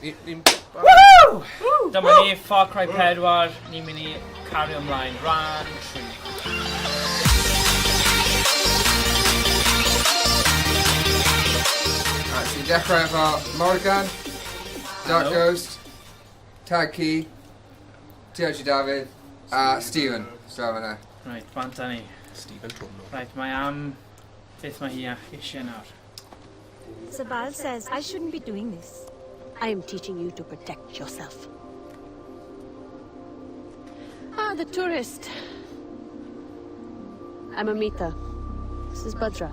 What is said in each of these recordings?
Ni'n... Woohoo! Dyma ni, Far Cry 4, ni'n mynd i cario ymlaen, rhan 3. Right, so ni'n dechrau efo Morgan, Dark Hello. Ghost, Tag Key, TLG Dafydd, a Stephen. Draw fan'na. Right, bant â ni. Stephen Trwmno. Right, mae am beth mae hi eisiau nawr. Sabal says I shouldn't be doing this. I am teaching you to protect yourself. Ah, the tourist. I'm Amita. This is Bhadra.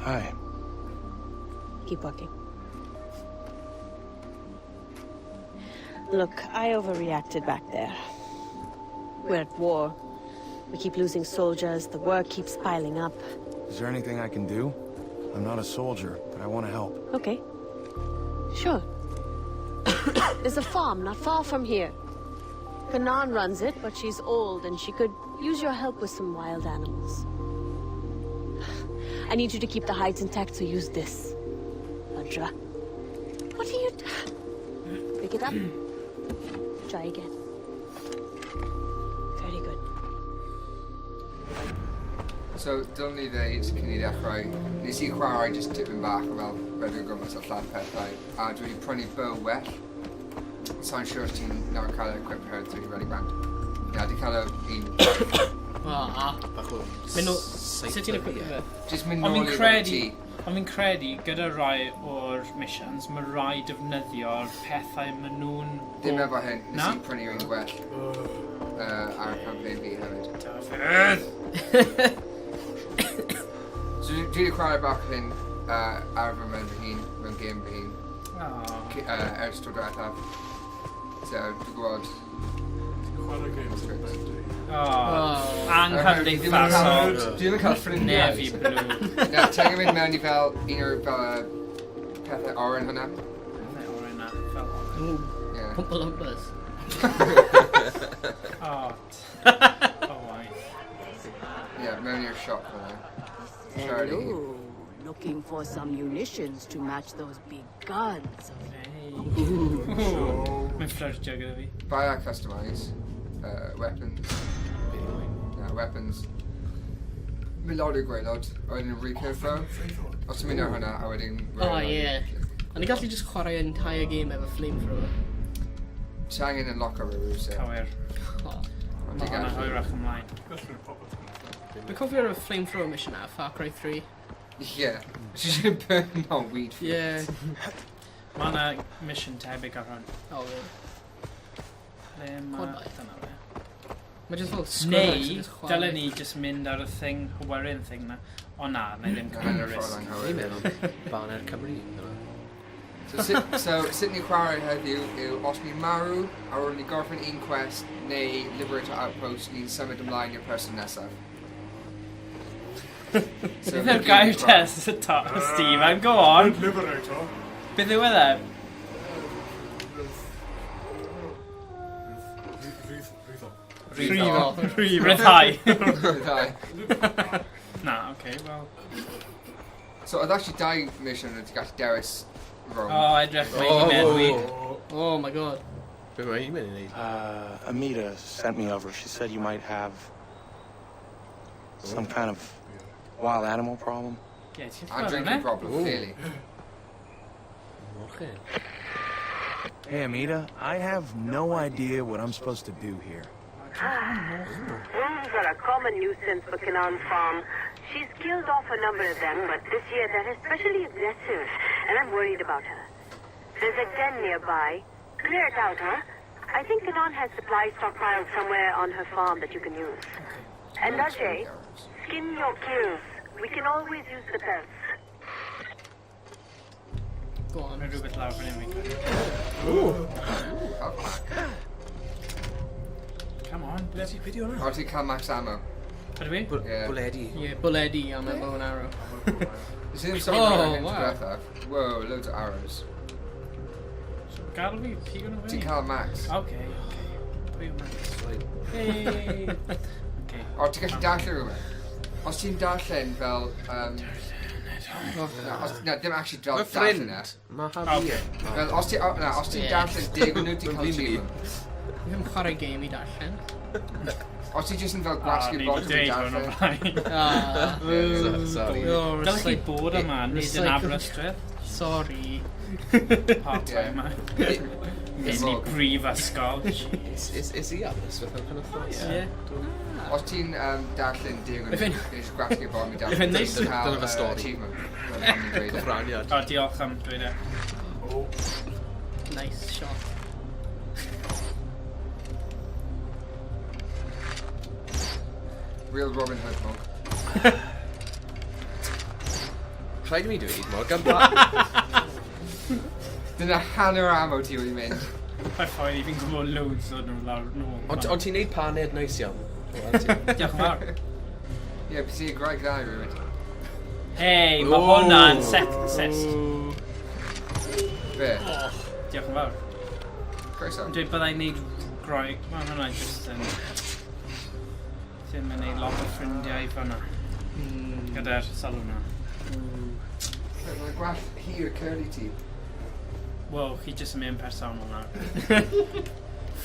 Hi. Keep walking. Look, I overreacted back there. We're at war. We keep losing soldiers, the work keeps piling up. Is there anything I can do? I'm not a soldier, but I want to help. Okay. Sure. There's a farm not far from here. Kanan runs it, but she's old and she could use your help with some wild animals. I need you to keep the hides intact, so use this. Bhadra. What are you... Pick it up. Try again. Very good. So, dylwn ni ddeud cyn i ddechrau, nes i chwarae just tipyn bach o fel redeg o gwmpas a lladd pethau, a dwi wedi prynu bow well. Sa'n siŵr os ti'n nawr cael e equip her dwi wedi ready grand. Na, di cael y un. Ah. Bach o... Mynd nôl... Sut ti'n equipio fe? Just mynd Ond nôl fi'n i'r credu, tŷ. ond fi'n credu gyda rai o'r missions, mae rai defnyddio'r pethau maen nhw'n... Ddim efo hyn, nes Na? i prynu un gwell. Ar y campaign fi hefyd. Dafydd! So dwi wedi chwarae bach hyn ar fy mhen fy hun, mewn game fy hun, Oh. ers tro diwethaf. So dwi'n gwybod... Chwarae games yn Tricks. bendy. Oh. Dwi ddim yn cael- Anghyfdeithasol. Dwi ddim yn cael ffrindiau. Navy blue. Na, ti'n angen mynd mewn i fel un o'r fel y pethau oren hwnna. Pethau oren na, fel oren. Ooh, Yeah. Oompa Loompas. Oh, oh waith. Yeah, mewn i'r siop hwnna. Charlie. Hello. Looking for some munitions to match those big guns. Hey. Mae'n fflirtio gyda fi. Buy a customise. Weapons. Na, weapons. Mynd lawr i'r gwaelod, a wedyn recurve bow. Os ti'n mynd ar hwnna, a wedyn... Oh, yeah. A ni gallu just chwarae entire game efo flamethrower. Ti angen unlock ar rhyw so. Cywir. Oh. Ond Mae ti'n hwnna gallu. hwyrach ymlaen. Gallwn popeth. Dwi'n cofio'r flamethrower mission ar Far Cry 3. Yeah. She's gonna burn on weed fields. Yeah. Mae yna mission tebyg ar hwn. Oh, yeah. Lle mae... Quad bike. Dyna fe. Mae just fel Skrillex Neu, yn just chwarae. dylen ni just mynd ar y thing, Hywelyn thing na. O na, na i ddim Na, cymryd y hwnna'n ffordd risg. anghywir. Ni'n meddwl Baner Cymru. yna. So sut ni'n chwarae heddiw yw os ni'n marw ar ôl ni gorffen un quest neu Liberator Outpost, ni'n symud ymlaen i'r person nesaf. So, Beth yw'r gair test, Stephen? Go on. Liberator. Beth yw e? Rhytho. Rhifo. Rhyddhau. Rhyddhau. Na, oce, wel. So oedd actually dau mission oedd ti'n gallu dewis rhwng. O, edrych, mae hi'n meddwi. Oh my god. Be mae hi'n mynd i wneud? Amita sent me over. She said you might have some kind of wild animal problem. Ie, ti'n And chwarae, drinking ne? problem, Ooh. clearly. Mochyn. Hey, Amita, I have no idea what I'm supposed to do here. Wolves are a common nuisance for Kanan's farm. She's killed off a number of them, but this year they're especially aggressive, and I'm worried about her. There's a den nearby. Clear it out, huh? I think Kanan has supplies stockpiled somewhere on her farm that you can use. And Ajay, skin your kills. We can always use the pelts. Go on. Mae rhywbeth lawr fan hyn fi'n credu. Health pack. Come on. Beth yw hwnna? O, ti'n cael max ammo. Ydw i? Yeah. Bwledi. Yeah, bwledi am y bow and arrow. Nes i ddim sôn Oh, am hyn wow. diwethaf. Whoa, loads of arrows. So, Gadw fi pigo nhw Ti'n fyny? cael max. Oce, oce. Pwy yw Max? Hey! Oce. O, ti'n gallu darllen rhywbeth? Os ti'n darllen fel... Na, os, na, dim actually Mae fel darllen e. ffrind, mae Javier. Fel, os ti, o, na, os ti'n Ie. darllen deg o nhw, ti'n cael Mae'n flin achievement. Fi ddim chwarae game i darllen. Os ti jyst yn fel Ah, gwasgu ni botwm wedi i deud hwn o darllen. blaen. Ah, Sorry. oh, Dylech chi bod yma, nid yn recycle. Aberystwyth. Sorry. Part-time. Ie. Mynd i brifysgol. Is i Aberystwyth am penwythnos? Ie. Os ti'n darllen deg o nhw, If ti'n jyst gwasgu botwm i darllen. If yn neis- Ti'n cael, Dyna fy stori. achievement. Fel pan ni'n dweud e. Cyfraniad. O, diolch am dweud e. Nice shot. Real Robin Hood monk. Rhaid i mi dweud, Morgan, pa... Dyna hanner ammo ti wedi mynd. Mae ffordd i fi'n gwybod loads o nhw lawr nôl. Ond ond ti'n neud paned neis iawn. Diolch yn fawr. Ie, bys i'n graig dda i rhywun. Hei, mae hwnna'n sexist. Be? Diolch yn fawr. Croeso. Yn dweud byddai'n neud groeg. Mae hwnna jyst yn... Ddim yn neud lot o ffrindiau fan'na. Gyda'r sylw na. Mae'n gwallt hir curly ti. Wel, chi jyst yn mynd personol nawr.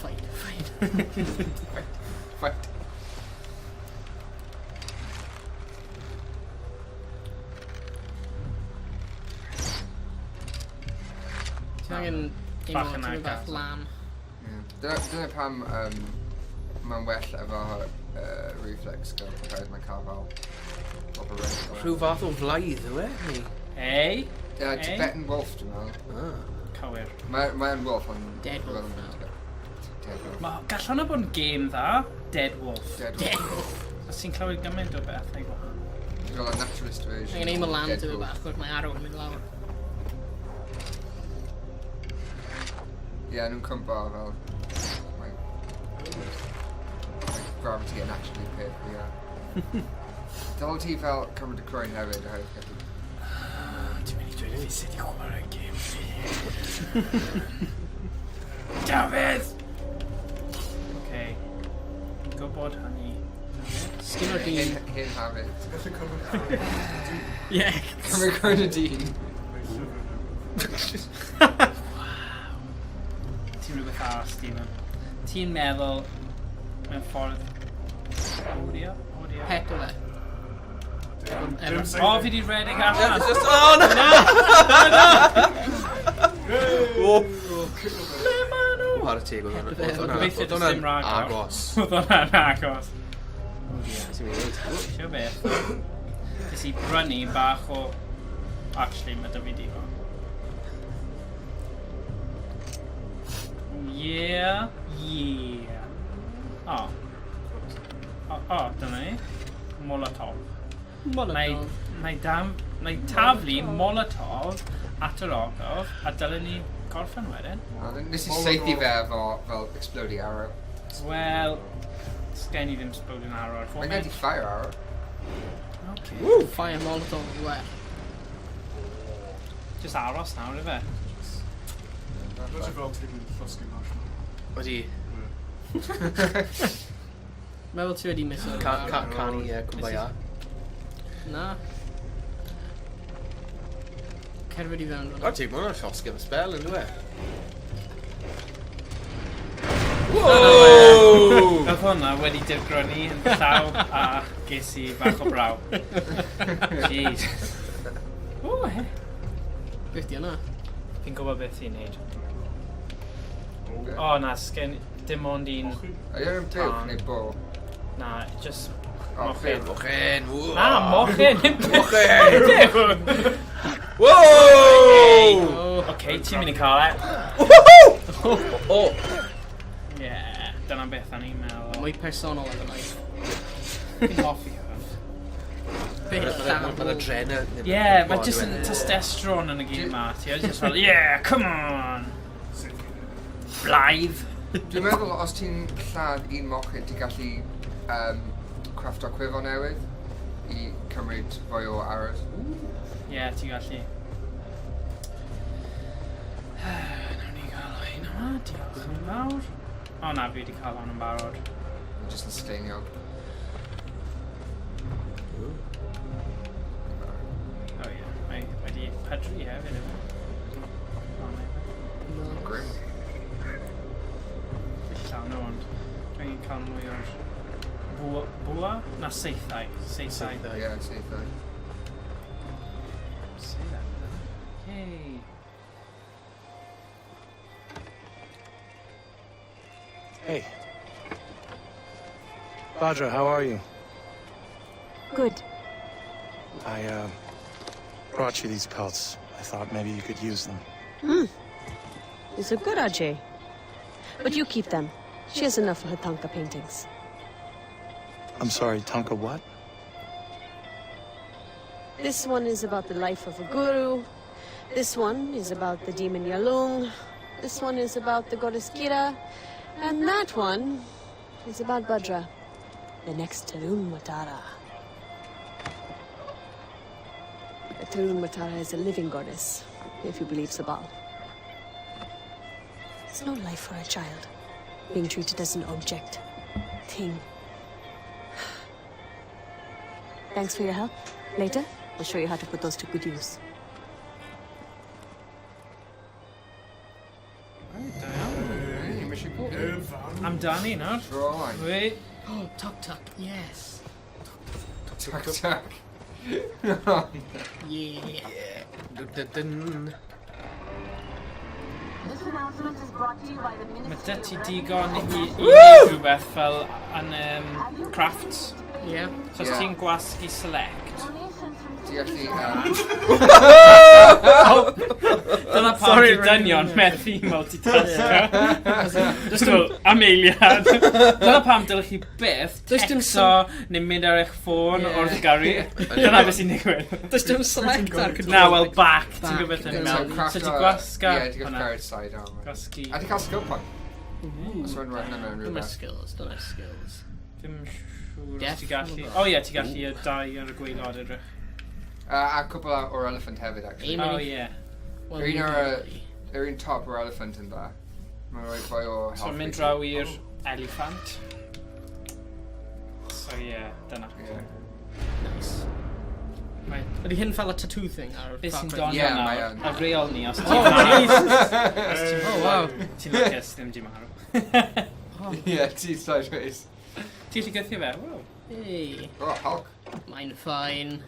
Fight, fight. Fight. Ti'n angen un Bach o yn tipyn bach agos. lam. Ie. Dyna pam mae'n well efo reflex gun, oherwydd mae'n cael fel proper range. Rhyw fath o flaidd yw e? Neu? Hei! Tibetan wolf, dwi'n meddwl. Ah. Cywir. Mae'n wolf, ond... Dead wolf fel- now. Dead wolf. Ma, gall hwnna bod yn gêm dda. Dead Wolf. Dead wolf. Os ti'n clywed gymaint o bethau gwahanol. Fel a naturalist version. Angen aim o lan Dead tipyn wolf. bach, o'r mae arrow yn mynd lawr. Ie, nhw'n cwmpo fel... Mae gravity yn actually peth, ie. Dyl ti fel cymryd y croen hefyd, oherwydd gallu... Ti'n mynd i dweud i fi sut i chwarae gêm fi. Dafydd! Oce. Fi'n gwybod hynny. Dafydd. Sgyn o'r dyn. Hyn hefyd. Ti'n gallu cymryd croen y dyn. Ie. Cymryd croen y dyn. Neu llyfr newydd. Ti'n rhywbeth arall, Stephen. Ti'n meddwl mewn ffordd... Audio? Audio? Pet o fe. Dim O, fi di redeg allan! Just, oh no! O! Le ma nhw? Chwarae teg, oedd hwnna- oedd hwnna'n- Gobeithio oedd does hwnna'n dim ragor. agos. Oedd hwnna'n agos. Oh dear. Beth ti'n mynd i wneud? Sio beth. Nes i brynu bach o... Actually, mae da fi digon. Yeah, yeah. O. O, o, dyna ni. Molotov. Mae, Molotov. mae, dam, mae taflu Molotov at yr ogof a dylen ni gorffen wedyn. A Nes i saethu fe efo fel exploding arrow. Wel, sgen i ddim exploding arrow ar Mae gen ti foment. fire arrow. Okay. Fire Molotov yw e. Just aros nawr, ife? Rydw fel ti'n llosgi marshmallow. Ydy, Meddwl ti wedi miso. canu Kumbaya. Na. Cerfyd i fewn O, fyna. teg, mae hwnna'n llosgi am spel, yn dwi? Oedd hwnna wedi dirgrynu yn llaw a ges i bach o braw. Jesus. O, he. Beth di yna? Fi'n gwybod beth i'n neud. O, na, sgen dim ond un... Ydy o'n buwch Tân. neu bo? Na, just O, mochyn. buwch. Mochyn! ww. Na, mochyn! Mochyn! Whoa! Oh, Oce, ti'n mynd i cael e. O! Yeah, dyna beth o'n i'n meddwl. mwy personol efo knife. Fi'n hoffi hwn. Beth Mae'n llaw. adrenaline. Yeah, mae just yn testosterone yn y gêm ma. Ti just fel, yeah, come on! Blaidd! Dwi'n meddwl os ti'n lladd un mochyn, ti'n gallu crafto quiver newydd i cymryd fwy o arrows. Yeah, ti'n gallu. Nawn ni gael hyn yma, diolch yn fawr. O na, fi wedi cael hwn yn barod. Mae'n just yn steiniog. Oh yeah, pydru hefyd, yw e? O, na, No. Grim. Fi llawn o, ond dwi'n cael mwy o'r bwa, bwa? Na, saethau. Saethau. Saethau. Ie, saethau. Say that. Yay. Hey. Bhadra, how are you? Good. I, brought you these pelts. I thought maybe you could use them. These are good, Ajay. But you keep them. She has enough for her Thangka paintings. I'm sorry, Tonka what? This one is about the life of a guru. This one is about the demon Yalung. This one is about the goddess Kira. And that one is about Bhadra, the next Tarun Matara. The Tarun Matara is a living goddess, if you believe Sabal. It's no life for a child, being treated as an object, thing. Thanks for your help. Later, I'll show you how to put those to good use. Right, da iawn. Hey, mission complete. Amdani nawr. Drawing. Wait. Oh, tuck tuck, yes. Tuck, tuck. Yeah. Dun, dun, dun. This announcement is brought to you by the Mae Ministry dy ti of digon i wneud rhywbeth fel yn crafts. Yeah. So os Ie. ti'n gwasgu select. Donations from Ti gallu... Dyna pam Sorry, di dynion methu multitasker. Just fel, am eiliad. Dyna pam dylech chi byth Does dim texto neu mynd ar eich ffôn Ie. wrth gyrru. Dyna beth sy'n digwydd. Does dim select ar control. Na, wel, back. Ti'n Back. gwybod hynny Ie. mewn. craft So ti'n o- gwasgu Ie, ti'n gallu hwnna. carried side armor. Gwasgu. A ti'n cael skill point. Os rwy'n rhaid mewn Dyma rhywbeth. skills, dyma skills. Ddim siŵr os Death ti'n gallu... or O ie, ti'n gallu y dau ar y gwaelod edrych. A cwpl o'r elephant hefyd, actually. Aim O any- ie. Well, Yr un ar y- really. Yr un top o'r elephant yn dda. Mae'n rhoi fwy o So health mynd i ti. draw i'r elephant. So ie, dyna. Ie. Nice. Right. Ydy hyn fel y tattoo thing ar Beth Far sy'n Cry? doniol Ie, mae nawr, yn. y reol ni, os ti'n Oh, marw. Jesus! Os ti'n Oh, wow. Ti'n lwcus ddim di marw. Ie, ti sideways. Ti'n gallu gythio fe? Wow. Hey, Oh, Hulk. mae'n fine.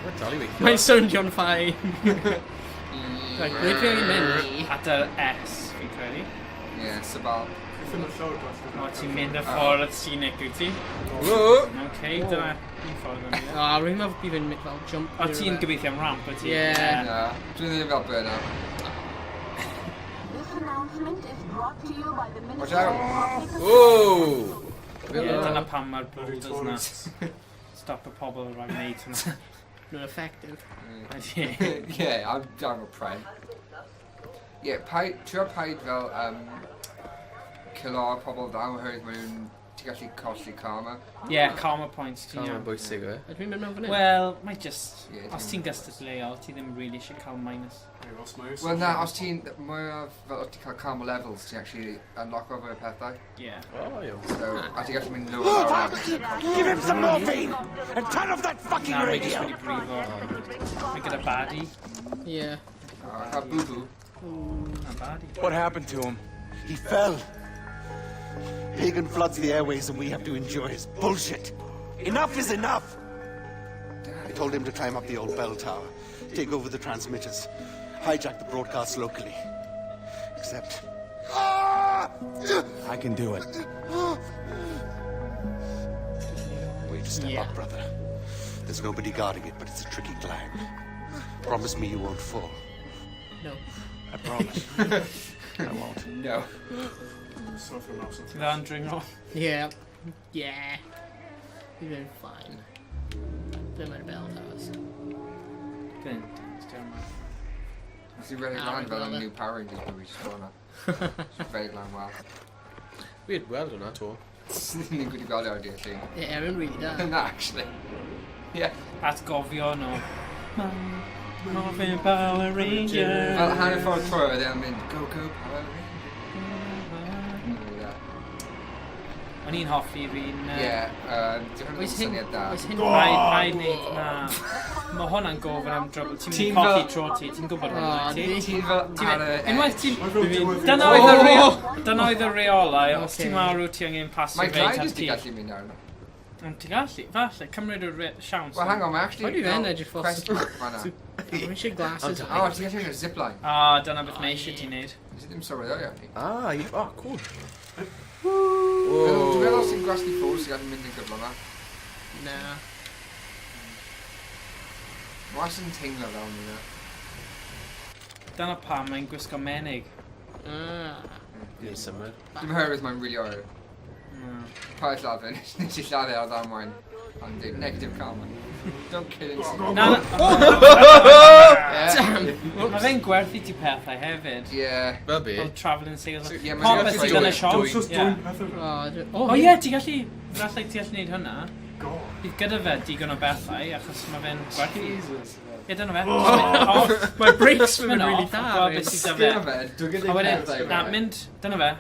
Mae'n dal i weithio. Mae'n swnio'n fine. Right, ble fi angen mynd? At yr S, fi'n credu. Ie, Sabal. Beth yn y llawr bach? O, ti'n mynd y ffordd scenic, wyt ti? Whoa! Ok, dyna un ffordd o'n i. O, rwy'n meddwl bydd fi'n mynd fel jump. O, ti'n gobeithio am ramp, wyt ti? Ie. Na, dwi'n ddim fel burnout. This announcement is brought to you by the Watch Ministry out! of Public Whoa! Ie, dyna pam mae'r boulders na. Tourists. Stop y pobl rhag wneud hwnna. Nhw'n effective. Ydy. Ie, I'm down with pren. Ie, paid, trio paid fel kilo pobl dda oherwydd maen nhw'n ti'n gallu colli karma. Ie, karma points, ti'n Mae'n iawn. bwysig, e? Ydw i'n mynd mewn fan hyn? Wel, mae just... Ie, Os ti'n- ti'n gystadleuol, ti ddim really eisiau cael minus. Hey, os mae Wel na, os ti'n, mwy o fel os ti'n cael karma levels, ti'n actually unlock o fwy o pethau. Ie. O, iawn. So, a ti'n gallu mynd lower lawr. Give him some morphine! And turn off that fucking Na, mae just wedi brifo. Mae gyda baddie. Ie. Oh, cael boo-boo. Na, baddie. What happened to him? He fell. Pagan floods the airways and we have to endure his bullshit. Enough is enough! I told him to climb up the old bell tower, take over the transmitters, hijack the broadcast locally. Except... Ah! I can do it. Way to step Yeah. up, brother. There's nobody guarding it, but it's a tricky climb. Promise me you won't fall. No. I promise. I won't. No. So for mouse Ti'n dda yn dringo? Yeah. Yeah. We've been fine. Ble mae'r bell towers? Dyn. Nes i redeg Ah, lan reit, fel yn wel, new Power Rangers movie just fel yna. Just redeg lan wel. Fi wedi gweld hwnna to. Ni'n gwybod gweld e ar dydd llun. Ie, Erin really da. Na, actually. Yeah. Atgofion o... Morphin Power Rangers. Fel hanner ffordd trwy oedd e'n mynd, go, go, Power Rangers. Yeah. O'n i'n hoffi'r un... Ie, di hwn yn syniad da. Oes hyn... Rhaid neud, na. Mae hwnna'n gofyn am drwbl. Ti'n mynd i colli tro ti, ti'n gwybod hwnna, ti? Ti'n fel ar y... Unwaith ti'n... Dyna oedd y Dyna oedd y reolau, os ti'n marw ti angen pasio Mae fe i gliders ti. di gallu mynd arno. Ond ti'n gallu, falle, cymryd y siawns. Well, hang on, mae actually... Why do fe'n edrych fel... Quest mark fan'na. Mae eisiau glasses. O, ti'n gallu mynd zipline. Ah, dyna beth mae eisiau ti wneud. Nes i ddim sylweddoli arni. Ah, oh, cool. Dwi'n meddwl os ti'n gwasgu ffwrdd sy'n gallu mynd yn gyflymach. Na. Mae wastad yn teimlo fel ni na. Dyna pam mae'n gwisgo menig. Ah. Ddim symud. Dwi'n oherwydd mae'n really oer. Paid lladd fe, nes i lladd e ar ddamwain. Ond dim negative karma. Don't kill him. Na, na. Damn! Mae fe'n gwerthu ti pethau hefyd. Ie. Fel be? Fel travelling salesman. Ie, mae'n Popeth sydd yn y siop. Just Ie. dwyn pethau fe. O ie, ti'n gallu... Falle ti'n gallu neud hwnna. God. Bydd gyda fe digon o bethau, achos mae fe'n gwerthu. Jesus. Ie, dyna fe. Off. Mae brakes fe'n Mynd really off, da. a gweld beth sydd 'da fe. Dyna fe, dwi'n gyda A wedyn, pethau na, fe. mynd, dyna fe.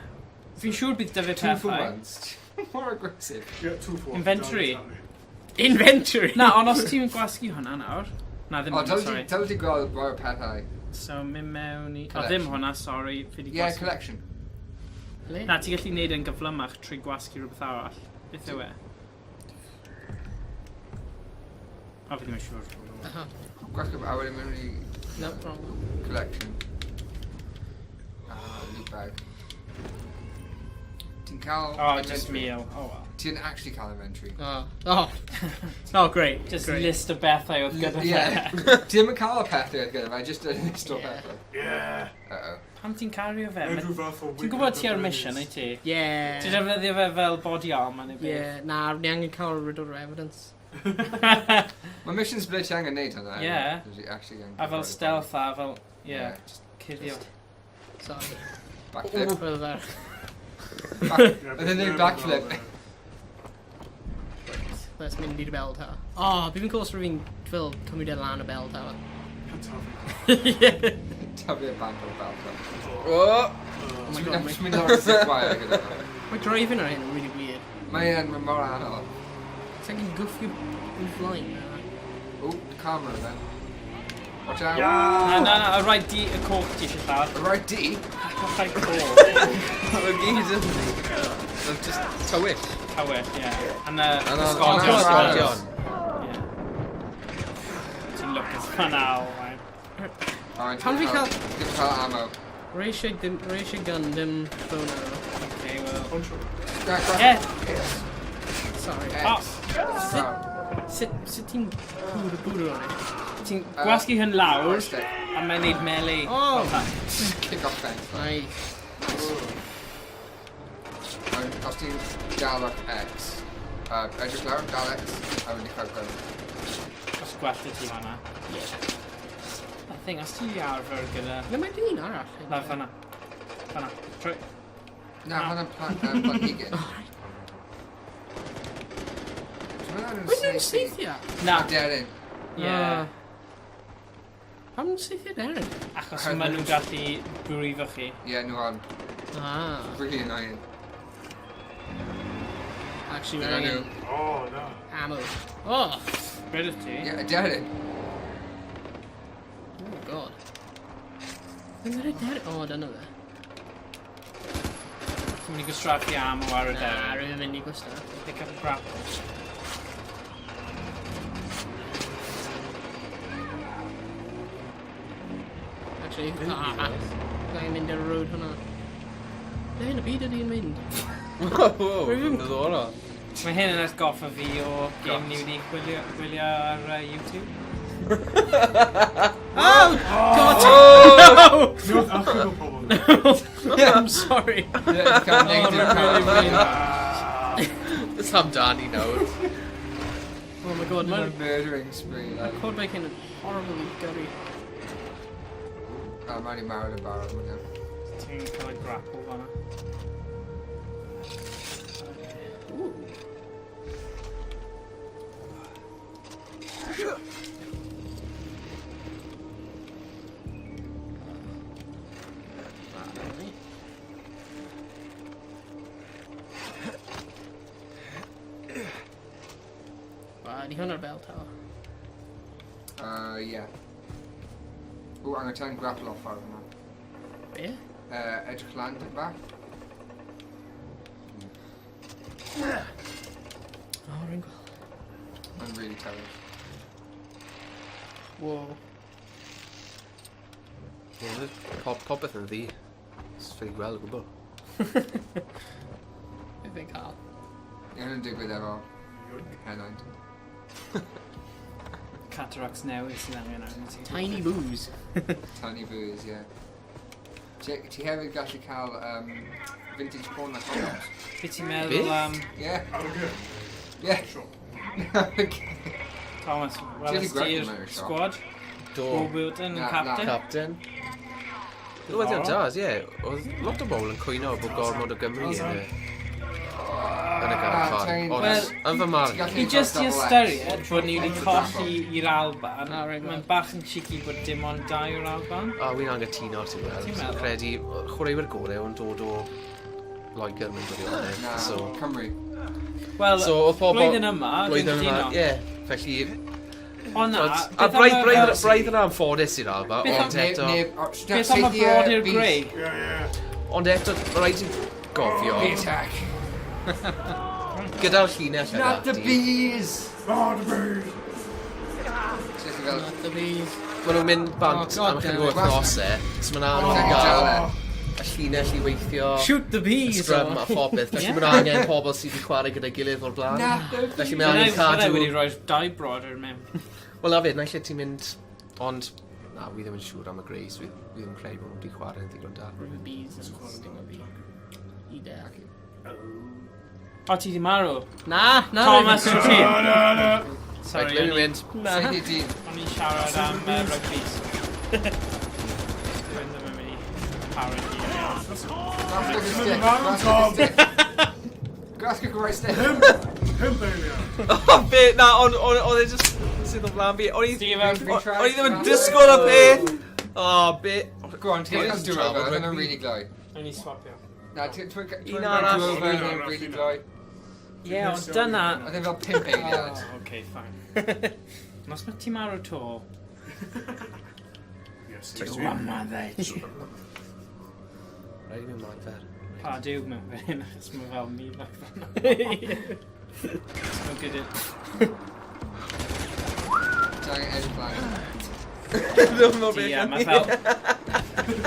Fi'n siŵr bydd 'da fe Two for pethau. ones. More aggressive. Yeah, two for one. Inventory. Inventory! Na, ond os ti'n gwasgu hwnna nawr... Na, ddim O, hwnna, sorry. dyle ti gweld rhai o'r pethau. So, mynd mewn i... O, Collection. ddim hwnna, sorry. Fi 'di Yeah, gwasgu. collection. Ble? Na, ti'n gallu neud e'n gyflymach trwy gwasgu rhywbeth arall. Beth yw e? O, fi ddim yn siŵr. Gwasgu a wedyn mynd i No problem. collection. Ah, loot bag. Ti'n cael... Oh, just inventory. meal. Oh, well. Ti'n actually cael inventory. Oh. Oh. Oh, great. Just great. list o bethau oedd gyda fe. Yeah. Ti ddim yn cael y pethau oedd gyda fe, just a list o Yeah. pethau. Yeah. Uh-oh. Pam ti'n cario fe? Neu rhyw fath o Ti'n gwybod ti ar mission, wyt ti? Yeah. Ti'n defnyddio fe fel body armor neu beth? Yeah, na, ni angen cael rid o'r evidence. Mae missions ble ti angen neud hwnna. Yeah. Ti actually angen A fel stealth a fel... Yeah, Yeah. just cuddio. Sorry. Backflip. Fel ferch. Oedd e'n neud backflip. Right, let's mynd i'r bell tower. Oh, bydd fi'n cos rwy'n fel cymryd e lan y bell tower. Yeah. Tyfu e bant o'r bell tower. Oh! Oh my Ti'n god, mynd lawr y zip wire gyda fe. mae driving ar hyn yn really weird. Mae e'n mae mor anodd. It's like yn gwffio yn flaen. O, camera then. Watch out. Na, na, na, y rhaid di, y coch ti eisiau lladd. Y right D. Y rhaid coch. Mae'n gyd yn... Mae'n just tywyll. Tywyll, ie. And the Na, na, sgodion. na, sgodion. Ie. Ti'n lwcus fan awr, right. Alright, Pan fi cael- Dwi'n cael ammo. Rwy eisiau dim, rwy eisiau gun, dim bow and arrow. Okay, well... Punch him. Yeah. Sorry. Oh, X. Round. Sut ti'n bwrw bwrw o'n e? ti'n gwasgu hyn lawr, Right stick. a mae'n neud melee. Oh! Kick off fence. Nice. Ond Os ti'n dal o'r X, edrych lawr, dal X, a mynd i cael gun. Os gwell i ti fanna. Yeah. I think, os ti arfer gyda... Le mae dyn arall? Na, fanna. Fanna. Trwy. Na, hwnna'n planhigyn. Dwi'n meddwl Mae'n nhw'n nhw'n saethio? Na. Aderyn. Ie. Ah. Pam nhw'n saethio aderyn? Achos maen nhw'n gallu brifo chi. Ie, nhw on. Ah. Really annoying. Actually, Dyna we're nhw. angen Oh, no. ammo. Oh! Beth wyt ti? Ie, aderyn. Oh god. Mae'n yr aderyn... Oh, dyna fe. Ti'n mynd i gwastraffu ammo ar y Na, deryn. rwy'n mynd i gwastraffu. Pick up a grapple. Actually, ah, Ga i mynd ar y road hwnna. Le yn y byd ydy yn mynd? Wow, diddorol. Mae hyn yn atgoffa fi o game ni wedi gwylio ar YouTube. Oh! God! Oh! Ni oedd achub o pobl. I'm sorry. Ie, ti'n cael negative karma. It's amdani nawr. Oh my god, Mae'n mae'n murdering spree. Like. quad bike yn horribly gyrru. Oh, mae'n i marw yn barod hwnna. Ti'n cael y grapple fanna. Ooh. Ah, ni. Ydy hwnna'r bell tower? Yeah. O, angen ti'n grapple off ar hwnna. Be? Edrych lan dip bach. O, rwy'n gweld. Mae'n really tywyll. Wow. Ie, Popeth yn ddu. Ffili gweld o gwbl. Beth fi'n cael? Ie, hwnna'n digwydd efo henaint. Cataracts newydd sydd angen arno ti. Tiny booze. Tiny booze, ie. Ti hefyd gallu cael vintage porn a condoms. Be ti'n meddwl Beth? am... Yeah. Oh, good. Yeah. Sure. Okay. Thomas, Ti welys wedi gweld ti'r hwnna i'r siop? squad? Do. Paul Wilton yn Na, na. captain? Captain. Newyddion da, ie. Oedd lot o bobl yn cwyno bod gormod o Gymru yn y Ah, garfan. ti'n- Ond, Wel, yn fy marn ti'n gallu I just i Double X. ystyried bod ni wedi colli i'r Alban, Ah, right, mae'n right. bach yn cheeky bod dim ond dau o'r Alban. A wy'n angytuno, ti'n gweld. Ti'n meddwl? Credu, chwaraewyr gorau yn dod o Loegr mewn gwirionedd. Na, So, Cymru. Wel, so oedd pobl... blwyddyn yma, dwi'n Blwyddyn yma, cytuno. ie. Felly, O na, a beth am braidd, y- braidd, braidd yn anffodus i'r Alba, Beth am- ond eto... Neb, o, Beth am y brodyr Grey? Yeah, yeah. Ond eto, ma' raid i gofio, Bee attack. gyda'r llinell yna, Not the bees! Oh, the bees! Sut i fel... Not the bees. Maen nhw'n mynd bant Oh, God am ychydig o damn it. wythnosau, so mae'n anodd i Second gael jala. y llinell i weithio, Shoot the y bees! scrum a phobeth. Felly Ie. maen nhw angen pobl sydd wedi chwarae gyda'i gilydd o'r blaen. Not the Felly mae angen Byddai cadw... wedi rhoi'r dau brodyr mewn. Wel, na fyd, naill ai ti'n mynd... Ond, na, wi ddim yn siŵr am y Greys. Wi ddim yn credu bod nhw wedi chwarae yn ddigon da. River bees yn sting o fi. I de. O, ti di marw? Na, na. Thomas, tro ti. Na, na, na. Sorry, Right, le o'n mi'n i- mynd? Na. Saethu dyn. o'n i'n siarad am rugby. Dwi'n ddim yn mynd i parody. Grasp a stick. Marw, Grasp a Tom. stick. Grasp a right stick. Pimp eiliad. O, be? Na, ond oedd e just sydd o flaen fi. O'n i Stephen, o'n i ddim yn disgwyl y peth! O, be? Go on, ti'n cael do over, oedd hwnna'n really gloi. O'n i swapio. Na, ti'n Un cael arall. do over, Un oedd hwnna'n arall, really un gloi. Ie, ond dyna... Oedd e fel pimp eiliad. Oh, okay, fine. Os mae ti marw to... Yes, Yma ddeud. Rhaid i mi ymarfer. Pa diw mewn fan hyn, achos mae fel mi like fan. It's no good at... Ti'n angen edrych lan. Ddim yn Ie, mae fel...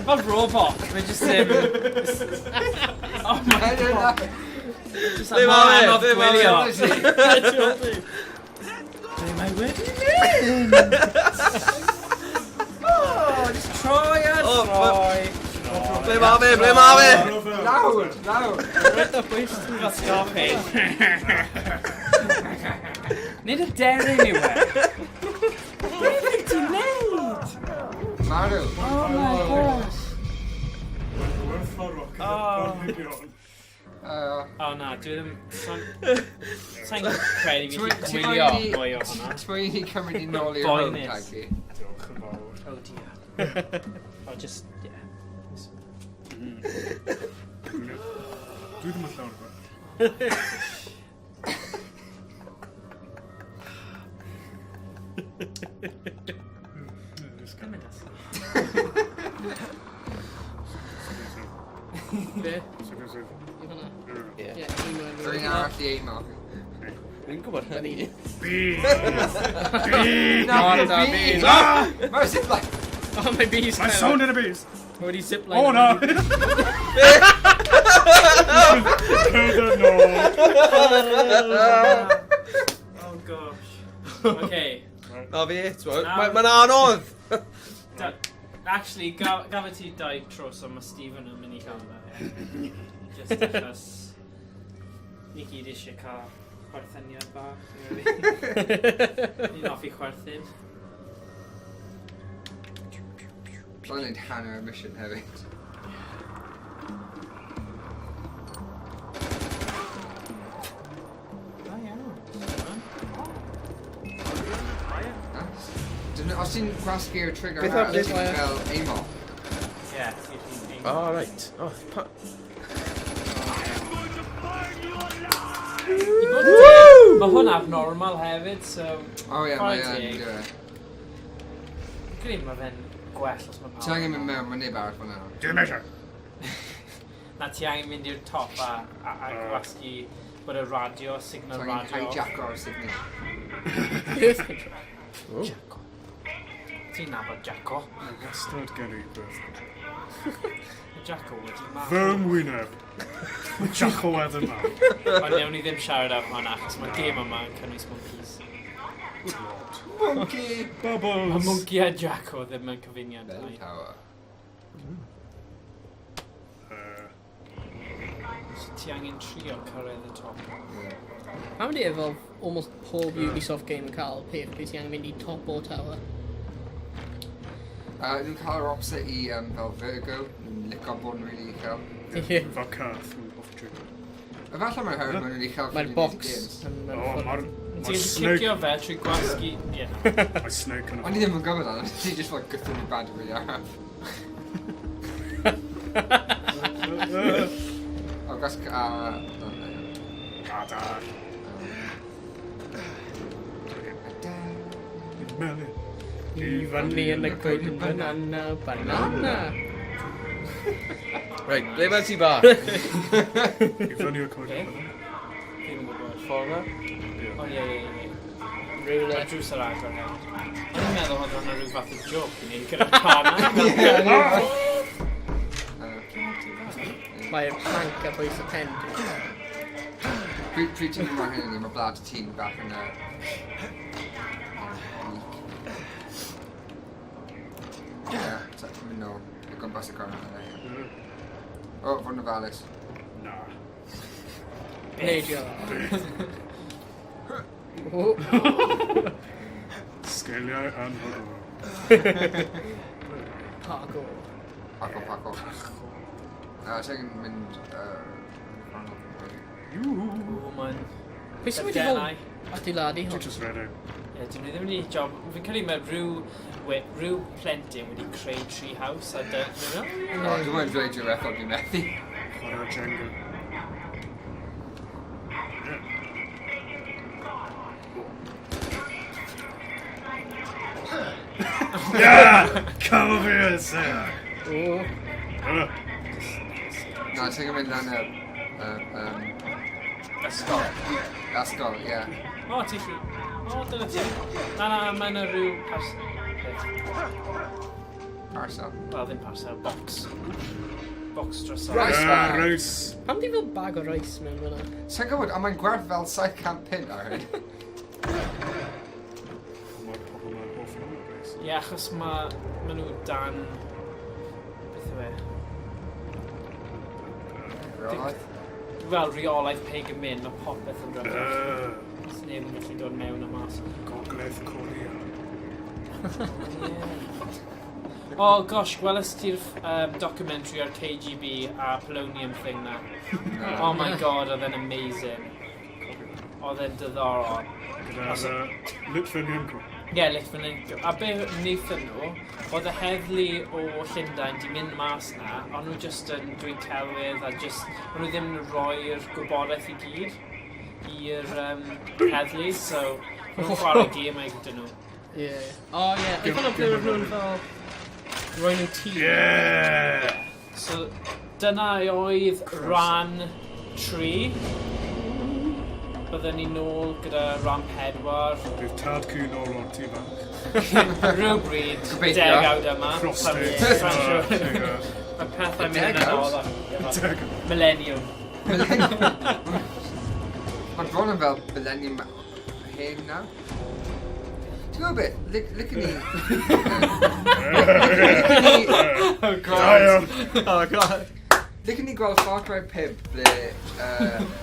Fel robot, mae jyst ddim... Oh my Na, na, na. god. Just Ble ma fe? anodd Ble ma fe? gwylio. Ble mae wedi mynd? Oh, just troi a Oh, troi. Ble ma fe? Ble ma fe? Lawr, lawr. Roedd y bwys ti fel Scarface. Nid y deryn yw e. Beth wyt ti'n neud? Marw. Oh my gosh. Gwerthfawrogi. Oh. Planhigion. O na, dwi ddim... Sa'n credu fi Ti'n gallu gwylio moyn i- mwy o hwnna. Ti'n moyn i ni cymryd ni nôl i'r home, Boenus. Taggy? Diolch yn fawr. Oh dear. Oh, just, yeah. Dwi ddim yn llawer gwell. Come in, Be? I hwnna. Ie. Ie, un o'r Rwy'n arall i aim off. Fi'n gwybod hynny. Not the bees. Mae'r zipline. Oh, mae bees. Mae'n sôn yn y bees! Mae wedi zipline. Oh no! Further nôl. Oh gosh. Okay. Na fi, t'mo', Na. Mae'n anodd! Actually, gafod ti dau tro, so mae Stephen yn mynd i cael fe. Just achos ni gyd eisiau cael chwerthyniad bach. Really. Ni'n hoffi chwerthin. Mae'n neud hanner y mission hefyd. Da iawn. Nice. Os ti'n gwasgu'r trigger Beth yna, am ti'n zipline? fel aim off. Ie, ti'n gallu Oh, right. Oh, pa... I fod yn deg, Mae hwn abnormal hefyd, so... O ie, mae Chwarae yn, teg. dyw e. Credu mae fe'n gwell os mae pawb. Ti angen mynd mewn, mae neb arall fyna. Dwi ddim eisiau. Na, ti angen mynd i'r top a gwasgu bod y radio, signal Ti angen radio. hijack o'r signal. Birth control. Jacko. Ti'n nabod Jacko? Mae wastad gen i birth control. Mae Jacko wedi marw. Fy mwyneb. Jacko Edden mawr. Ond newn ni ddim siarad am hwnna, achos mae'r gêm yma yn cynnwys monkeys. Good lord. Monkey! Mae Bubbles. monkey a Jacko ddim yn cyfuniad. Bell nai. tower. So ti angen trio cyrraedd y top. Yeah. Pam di efo almost pob Ubisoft game yn cael peth beth ti angen mynd i top o tower? Nhw'n cael yr opposite i fel Vertigo, nhw'n licio bod yn really uchel. Ie. Fel cath, mae'n hoffi trwy. Efallai mae'n oherwydd maen nhw'n uchel Mae'r for box games. yn O, mewn mae'r ffordd. Ti'n ma gallu snake... cicio fe trwy gwasgu... Ie, na. Mae snake yn O'n i ddim yn gwybod hwnna, ti just fel gyda nhw bad really araf. O, gwasg a... no, no, no. Adar. Ada. Melyn. I fyny yn y coed banana, banana. Reit, ble mae ti bach? I fyny o'r coed. Be? Ddim yn gwybod. Ffordd na? O, ie. Rhywle. Mae'r drws ar agor hefyd. O'n i'n meddwl oedd hwnna rhyw fath o joke i wneud gyda'r pana. Mae'r plank ar bwys y pen. Pryd ti'n mynd mlaen hynny, mae blad ti'n bach yn weak. Ie, so, mynd nôl o gwmpas y corner yna. ie. O, fod yn ofalus. Na. Neidio. O, Sgiliau anhygoel. parkour. Paco, paco. Ti'n mynd... Cornel. Yoo. O, mae'n... Pwy sy'n wedi fel Denau. adeiladu Ti hwn? just redeg. Ie, dyn nhw ddim wedi job... Fi'n credu mae rhyw plentyn wedi creu tree house a dyn nhw. O, dwi'n mynd dweud i'r record dwi'n methu. Chwarae Jenga. Yeah. Yeah! Come over here, Sarah. O, Na, ti'n mynd lan y... Ysgol. Ysgol, ie. O, ti chi. O, dyna ti. Na, na, mae yna rhyw peth. Parcel. Wel, ddim parcel, box. Box dros Rice Yeah, bag. rice. Pam di fel bag o rice mewn fyna? Sa'n gwybod, ond mae'n gwerth fel 700 punt ar hyn. Mae'r pobl ma'n hoff iawn o rice. Ie, achos mae ma nhw dan... Beth yw e? Reolaeth. Fel reolaeth Pagan Min, mae popeth yn rhyfedd. Os neb yn gallu dod mewn a mas. Gogledd Korea. Ie. Oh gosh, gwelais ti'r documentary ar KGB a polonium thing na? Na. Oh my god, oedd e'n amazing. Oedd e'n diddorol. Gyda'r Litvinenko. Ie, yeah, Litvinenko. A be wnaethon nhw, oedd y heddlu o Llundain di mynd mas na, ond nhw just yn dweud celwydd a just, o'n nhw ddim yn rhoi'r gwybodaeth i gyd i'r heddlu, so o'n nhw'n chwarae gemau gyda nhw. Ie. O, ie. Oedd hwnna ble roedd nhw'n fel... Roi nhw tŷ. Yeah! So, dyna oedd rhan 3. Byddwn ni nôl gyda rhan 4. Bydd tad cu nôl o'r tŷ bach. Rhywbryd, Gobeithio. degawd yma. Prostate. Sa'n siŵr. Siwr. Mae pethau'n mynd yn Degawd? anoddach. Degawd. Millennium. Mae'n bron yn fel millennium hen nawr. Ti'n gwybod beth? Licen ni... Oh Da iawn. Oh god. Licen ni gweld Far Cry 5 ble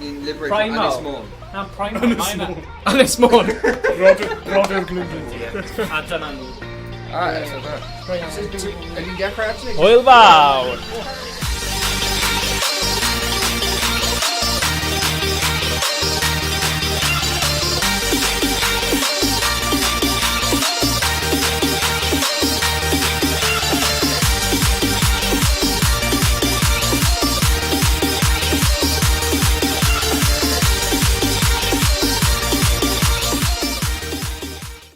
ni'n liberate Primal. Ynys Môn. Na, Primal. Mae 'na. Ynys Môn. Brodyr Glyndŵr. A dyna ni. Ah, so da. Right. So, Ydyn ni'n dechrau actually? Hwyl fawr!